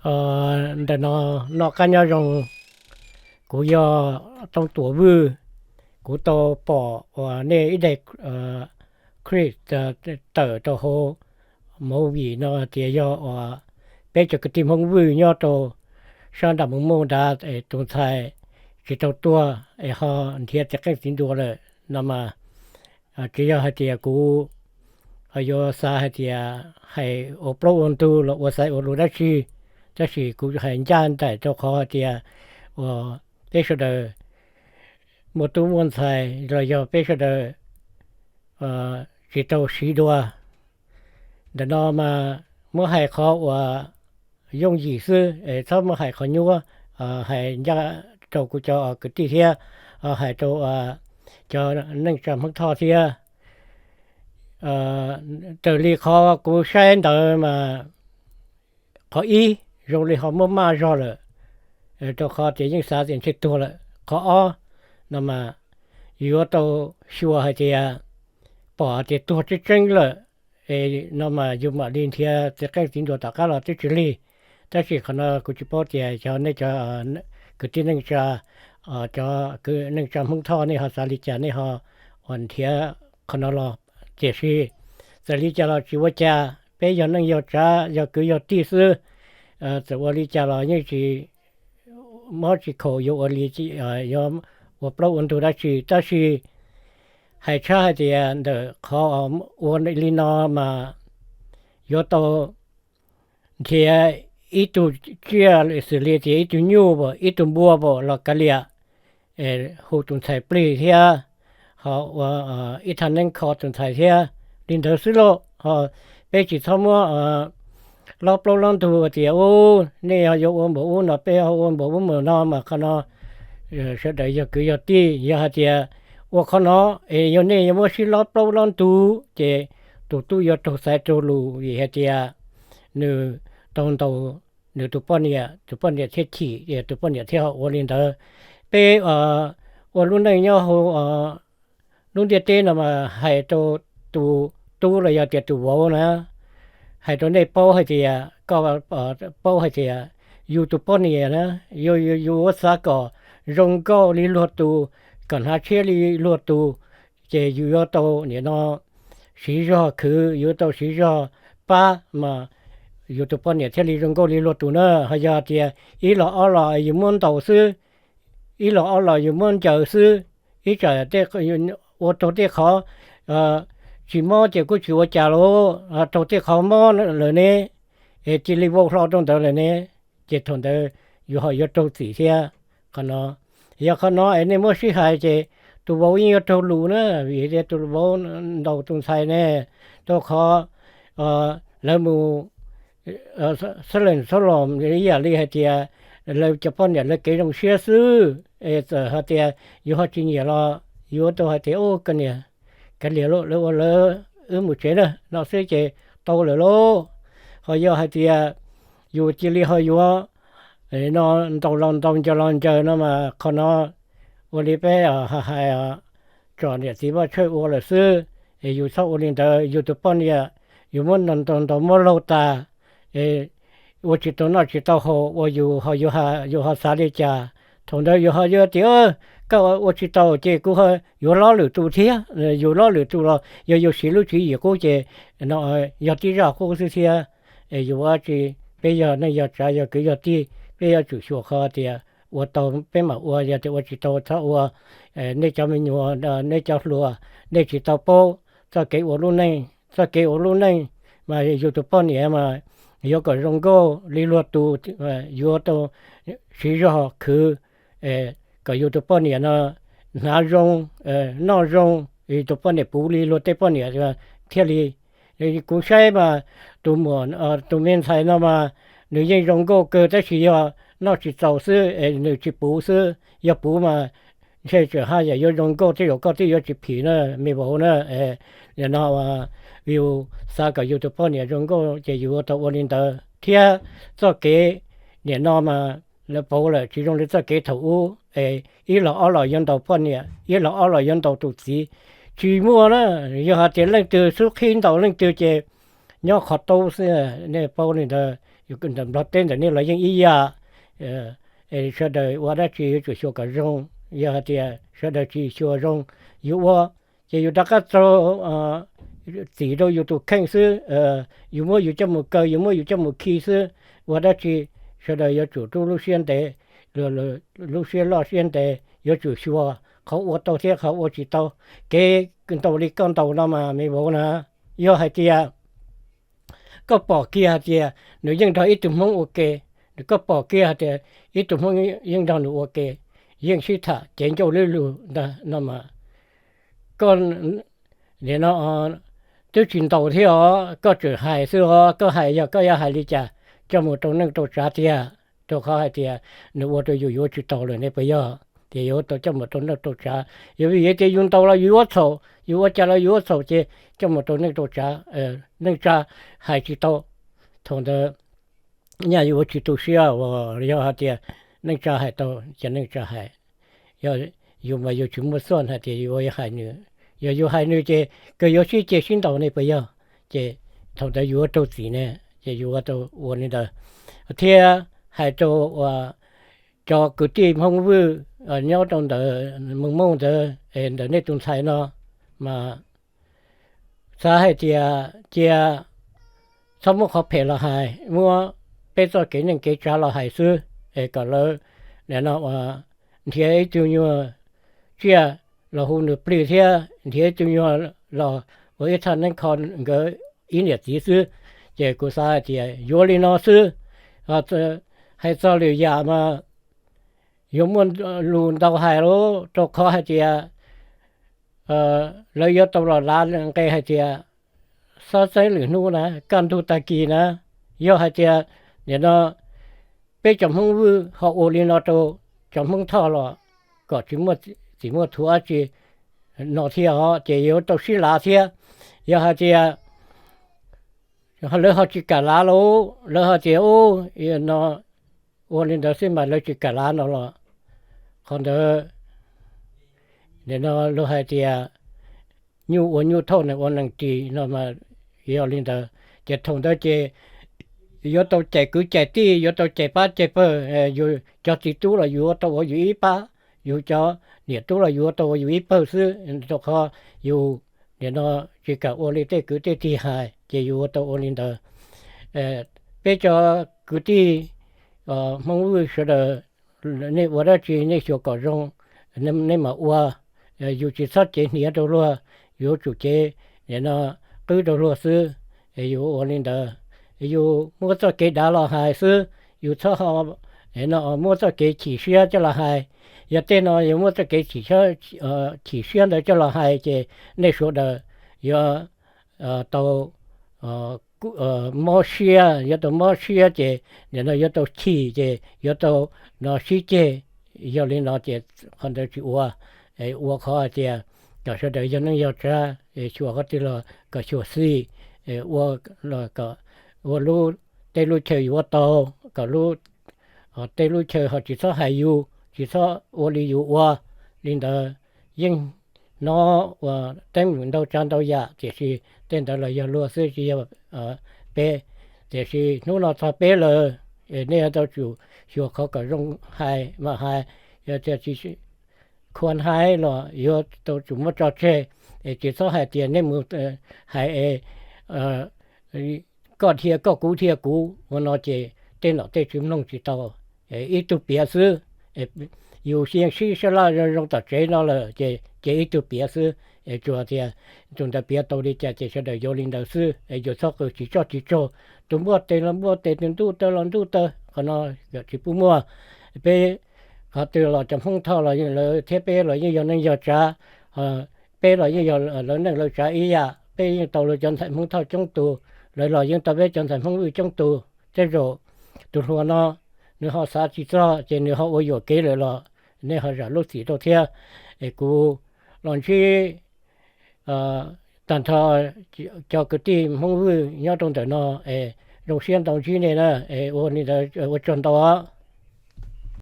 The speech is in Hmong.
Ntawm no, noj qab nyob zoo, kuv yog Tooj Tuam Vwj. Kuv tau pom uas nej ib daim clip tawm rau hauv movie no tias yog uas peb cov kwv tij Hmoob Vwj nyob rau sab nram Moos Moj nrad es tus ntxhais tsis tau tuag es ho nrhiav txiv qeej txiv nruas lawm no mas, tsis yog hais tias kuv yuav xav hais tias hais ua plaub ua ntug los ua xaiv ua lus dab tsi, tab sis kuv hais ncaj nraim rau qhov hais tias uas peb sawv daws muaj tub muaj ntxhais los yog peb sawv daws tsis tau siv dua. Ntawm no mas muab hais qhov uas yooj yim xwb, txhob muab hais qhov nyuaj, hais ncaj rau kuv cov kwv tij thiab, hais rau cov neej tsa Hmoob Thoj thiab. Raws li qhov kuv saib ntawd mas qhov ib zoo li ho muab maj zog lawm, rau qhov tias yeej xav tias ntshe tuag lawm. Qhov ob no mas yuav tau xyuas hais tias pom tias tuag tseeb tseeb lawm no mas yus mam li nrhiav txiv qeej txiv nruas tom qab los twb tsis lig. Tab sis qhov no kuv tsis paub tias cov nej cov kwv tij neej tsa, cov neej tsa Hmoob Thoj nej ho xav li cas nej ho uas nrhiav qhov no los. Tiam sis txawm li cas los tsis ua cas, peb yog neej yog tsav yog kwv yog tij xwb. Txawm ua li cas los yeej tsis mob tsis khaum yuav ua li, yuav ua plaub ua ntug dab tsi. Tab sis hais tshaj hais tias ntawm qhov ua li no mas yuav tau nrhiav ib tug tsiaj xws li tias ib tug nyuj pam ib tug npua pam los kav liam, hu tus ntxhais plig thiab ho ua ib thaj neeb kho tus ntxhais thiab li ntawd xwb lauj. Ho peb tsis txhob muab lob plaub lob ntug tias ub nej ho yuav ua npaum ub no peb ho ua npaum ub npaum no mas qhov no sawv daws yog kwv yog tij. Yog hais tias ua qhov no es yog nej yuav muab sib lob plaub lob ntug ces tus tub yuav raug xaiv raug lus vim hais tias nws tau ntaus nws tus poj niam, tus poj niam thiaj chim, tus poj niam thiaj ho ua li ntawd. Peb ua lub neej nyob hauv lub ntiaj teb no mas hais rau tus tub los yog tias tus vauv na, hais rau nej paub hais tias koj paub hais tias yus tus poj niam na, yus yuav xav kom zoo nkauj li luag tus, kom hnav tshiab li luag tus, ces yus yuav tau nim no siv zog khwv, yuav tau siv zog pab mas yus tus poj niam thiaj li zoo nkauj li luag tus na. Ho yog tias ib los ob los yus muab ntaus xwb, ib los ob los yus muab ncaws xwb, ib tsam ua raug tej qhov tsis mob ces kuj tsis ua cas lauj, raug tej qhov mob lawm ne, es cia li vau hlo rau ntawd lawm ne, ces thaum ntawd yus ho yuav raug txim thiab. Qhov no, yog qhov no es nej muab sib hais ces tus vauv yeej yuav raug lus na, vim tias tus vauv ntaus tus ntxhais ne, rau qhov lawv mus xab lees xab los ib yam li hais tias lawv cov poj niam lawv kev zoo siab xwb. Es txawm hais tias yus ho tsis nyiam los yuav tau hais tias ub koj niam, kav liam lauj, lawv ua lawv, wb mus tsev na no xwb ces tau lawm lauj. Ho yog hais tias yus cia li ho yuav no ntaus los ntaus ncaws los ncaws no mas qhov no ua li peb hais tsom niam txiv vaj tshawj ua lawm xwb. Es yus txhob ua li ntawd, yus tus poj niam yus muab ntaus ntaus muab laug tas, ua tsis tau noj tsis tau haus ua yus ho yus ho xav li cas? Thaum ntawd yus ho yuav tias koj ua tsis tau ces kuv yuav lob lwm tus thiab. Yus lob lwm tus los yog yus siv lub tswv yim qub ces no yog tib zaj qub xwb thiab. Es yus ua tsi, peb yog neej yog tsav yog kwv yog tij, peb yuav tsum xyuas qhov tias ua tau peb mam ua, yog tias ua tsis tau txhob ua. Nej cov me nyuam, nej cov hluas, nej tsis tau paub txoj kev ua lub neej. Txoj kev ua lub neej mas yus tus poj niam mas yuav kom zoo nkauj li luag tus, yuav tau siv zog khwv kom yus tus poj niam no hnav zoo, noj zoo, yus tus poj niam puv li luag tej poj niam thiaj li. Kuv saib mas tus muam, tus me ntxhais no mas nws yeej zoo nkauj kawg tab sis yog noj tsis txaus xwb es nws tsis puv xwb. Yog puv mas ntshe tseem haj yam yuav zoo nkauj tej zaum koj twb yuav tsis phim na me vauv na. Nim no yus xav kom yus tus poj niam zoo nkauj ces yus ua tau ua li ntawd thiab. Txoj kev nim no mas lawv pauv lawm tsis zoo li txoj kev thaum ub es ib los ob los yuav ntaus poj niam, ib los ob los yuav ntaus tus txiv. Tsis muaj na. Yog hais tias leej twg xub qhib ntaus leej twg ces nyob qhov taub xwb, nej paub li ntawd. Nplog teb ntawm nej los yeej ib yam. Sawv daws ua dab tsi yuav tsum xyuas kom zoo. Yog hais tias sawv daws tsis xyuas zoo, yus ua, ces yus rov qab txaug txim rau yus tus kheej xwb. Yus muab yus coj mus kaw, yus muab yus coj mus khi xwb. Ua dab tsi sawv daws yuav tsum rub lub siab ntev, lub siab loj siab ntev, yuav tsum xyuas qhov ua tau thiab qhov ua tsis tau. Kev ntaus li koj ntaus no mas me vauv na, yog hais tias koj pom kiag hais tias nws yeej nrog ib tug Hmoob ua ke, koj pom kiag hais tias ib tug Hmoob yeej nrog nws ua ke, yeej sib tham cev ncauj lwb lug ntag no mas koj nim no twb tsis ntaus thiab os, koj tseem hais xwb os. Koj hais yog koj yuav hais li cas coj mus rau neej rau tsav tiag, rau qhov hais tias nws ua rau yus yuav tsis tau lawm ne puas yog? Ces yuav tau coj mus rau neej rau tsav. Yog vim tias yus ntaus los yus yuav txhaum, yus ua cas los yus yuav txhaum, ces coj mus rau neej rau tsav, neej tsa hais tsis tau. Thaum ntawd nyaj yuav ua tsis tu siab uas yog hais tias neej tsa hais tau ces neej tsa hais. Yog yus mas yus tsis muaj xuaj hais tias yus yuav hais nws. Yog yus hais nws ces kawg yuav sib ceg sib ntaus ne puas yog? Ces thaum ntawd yus yuav raug txim ne, ces yus yuav tau ua li ntawd. Thiab hais rau cov kwv tij Hmoob Vwj nyob rau ntawm Moos Mooj ntawd, ntawm nej tus ntxhais no mas xav hais tias cia txhob muab qhov phem los hais, muab peb txoj kev neej kev tsav los hais xwb, es kom lawv nim no nrhiav ib tug nyuag tsiaj los hu nws plig thiab nrhiav ib tug nyuag los ua ib thaj neeb kho nkawd ib niam txiv xwb. Ces kuv xav hais tias yuav li no xwb. Hais txog lwm yam mas yuav muaj lus ntau hais lauj, rau qhov hais tias lawv yuav tau los lav nqe hais tias xob txeeb lwm hnub na, kaj ntug tag kis na. Yog hais tias nim no peb cov Hmoob Vwj ho ua li no rau cov Hmoob Thoj los kom tsis muaj txim muaj thuam dab tsi no thiab os, ces yuav tau sib lav thiab. Yog hais tias lawv ho tsis kam lav lauj, lawv ho tias ub no ua li ntawd xwb mas lawv tsis kam lav no los qhov ntawd nim no luag hais tias nyuj ua nyuj thauj, nees ua nees ris no mas yog li ntawd. Ces thaum ntawd ces yuav tau cais kwv cais tij, yuav tau cais pab cais pawg. Yus cov txiv tub los yus yuav tau ua yus ib pab, yus cov niam tub los yus yuav tau ua yus ib pawg xwb, rau qhov yus nim no tsis kam ua li tej kwv tej tij hais ces yus yuav tau ua li ntawd. Peb cov kwv tij Hmoob Vwj sawv daws, nej ua dab tsi nej xyuas kom zoo, nej mam ua. Yus tsis txhob cev hniav rau luag, yuav tsum cev nim no qwb rau luag xwb. Yus ua li ntawd, yus muab txoj kev dav los hais xwb, yus txhob ho muab txoj kev chim siab coj los hais. Yog tej no yus muab txoj kev chim siab ntawd coj los hais ces nej sawv daws yuav tau mob siab, yuav tau mob siab ces nim no yuav tau chim ces yuav tau no sib ceg. Yog li no ces qhov ntawd tsis ua. Ua qhov hais tias kom sawv daws yog neej yog tsav, xyuas qhov twg los kom xyuas xij, ua los kom ua lub, tej lub chaw yuav tau, kom lub, tej lub chaw ho tsis txhob hais yus, tsis txhob ua li yus ua. Li ntawd yeej hnov ua teeb meem ntau tsav ntau yam, tiam sis tej ntawd los yog luag xwb tsis yog peb. Tiam sis hnub no txog peb lawm, nej yuav tau tsum xyuas qhov kom zoo hais mas hais, yog tias tsis khuam hais los yuav tau tsum muab tso tseg. Es tsis txhob hais tias nej mus hais es koj dhia koj, kuv dhia kuv ua no ces tej nom tej tswv mloog tsis tau, ib tug piav xwb. Yus yeej sib sab laj zoo zoo tom tsev no lawm ces cia ib tug piav xwb. Tsuas tias tus ntawd piav tau li cas ces sawv daws yuav li ntawd xwb, yus txhob qw tsis tsob tsis tsaug. Tus npuaj tes los npuaj tes, tus ntuj taw los ntuj taw, qhov no tsis pub muaj. Peb qhov twg los cov Hmoob Thoj los lawv thiab peb los yeej yog neej yog tsav, peb los yeej yog lawv neej lawv tsav ib yam, peb yeej tau lawv cov ntxhais Hmoob Thoj coob tus, lawv los yeej tau peb cov ntxhais Hmoob Vwj coob tus. Tej zaum tus hluas no nws ho xav tsis txog ces nws ho ua yuam kev lawm los nej ho zam lub txim rau thiab. Es kuv los ntsib tag nrho cov kwv tij Hmoob Vwj nyob rau ntawm no, es zoo siab ntau ntsib nej na, es ua li ntawd ua tsaug ntau.